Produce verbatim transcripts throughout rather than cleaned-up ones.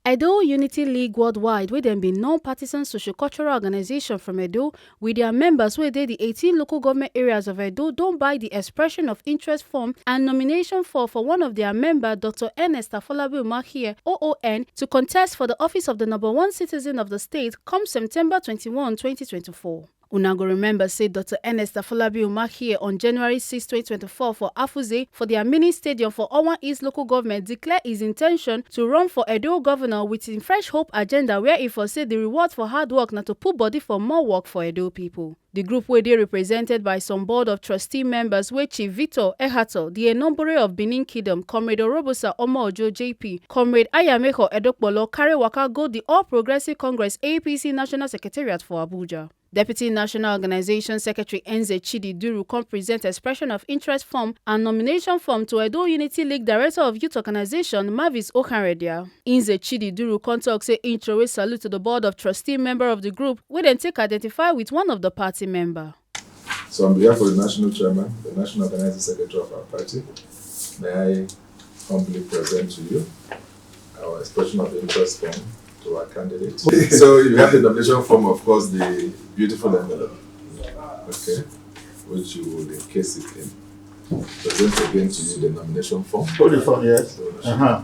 Edo Unity League Worldwide, wey dem be non-partisan socio-cultural organization from Edo, with their members wey dey the eighteen local government areas of Edo, don buy the expression of interest form and nomination form for one of their member, Doctor Ernest Afolabi Umahiye, O O N, to contest for the office of the number one citizen of the state come September twenty-one, twenty twenty-four. Una go remember say Doctor Ernest Afolabi Umahiye on January six, twenty twenty-four for Afuze for their mini stadium for Owan East local government declare his intention to run for Edo governor with him fresh hope agenda, where he for say the reward for hard work na to put body for more work for Edo people. The group wey dey represented by some board of trustee members wey Chief Victor Ehato, the Enombore of Benin Kingdom, Comrade Orobosa Omo Ojo J P, Comrade Ayameho Edokpolo carry waka go the All Progressive Congress A P C National Secretariat for Abuja. Deputy National Organization Secretary Nze Chidi Duru come present expression of interest form and nomination form to Edo Unity League Director of Youth Organization Mavis Okanredia. Nze Chidi Duru come talk say he throway salute to the board of trustee member of the group wey dem take identify with one of the party member. So on behalf of the national chairman, the national organizing secretary of our party, may I humbly present to you our expression of interest form to our candidate. So you have the nomination form, of course, the beautiful envelope, okay, which you will encase it in. Present again to you the nomination form. Hold the form, yes. So, uh-huh.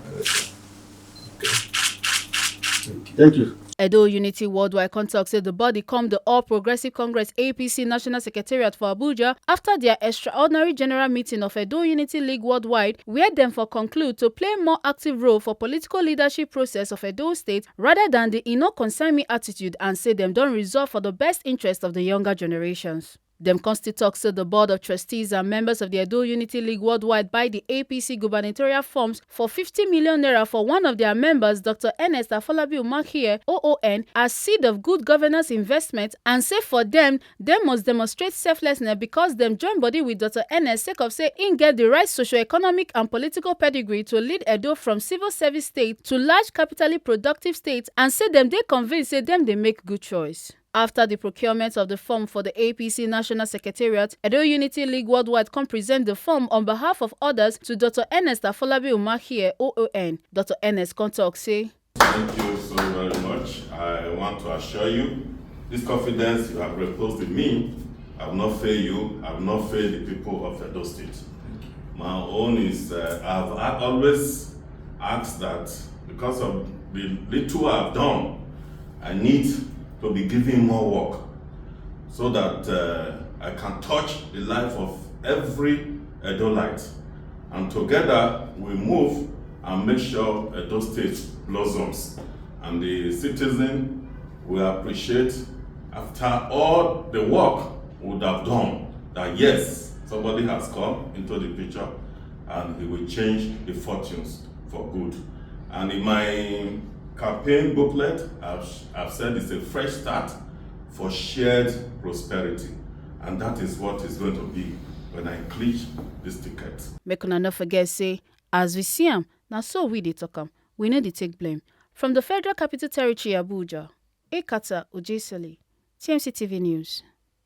Thank you. Edo Unity Worldwide come talk say the body come the All Progressive Congress, A P C, National Secretariat for Abuja after their extraordinary general meeting of Edo Unity League Worldwide, where dem for conclude to play more active role for political leadership process of Edo State rather than the "e no concern me" attitude, and say dem don resolve for the best interest of the younger generations. Dem come still talk say the board of trustees and members of the Edo Unity League Worldwide buy the A P C gubernatorial forms for fifty million naira for one of their members, Doctor Ernest Afolabi Umahiye, O O N, as seed of good governance investment, and say for them, dem must demonstrate selflessness because dem join body with Doctor Ernest sake of say im get the right socio-economic and political pedigree to lead Edo from civil service state to large capitally productive state, and say dem dey convinced say dem dey make good choice. After the procurement of the form for the A P C National Secretariat, Edo Unity League Worldwide come present the form on behalf of others to Doctor Ernest Afolabi Umahiye, O O N. Doctor Ernest come talk say, "Thank you so very much. I want to assure you, this confidence you have reposed in me, I will not fail you, I will not fail the people of Edo State. My own is, uh, I've a- always asked that because of the little I've done, I need to be given more work so that, uh, I can touch the life of every Edolite. And together we move and make sure Edo State blossoms. And the citizen will appreciate after all the work we would have done that, yes, somebody has come into the picture and he will change the fortunes for good." And in my campaign booklet, I've, I've said it's a fresh start for shared prosperity. And that is what is going to be when I clinch this ticket. Make una no forget say, as we see am, na so we dey talk am. We no dey take blame. From the Federal Capital Territory, Abuja, Ekata Ojesele, T M C T V News.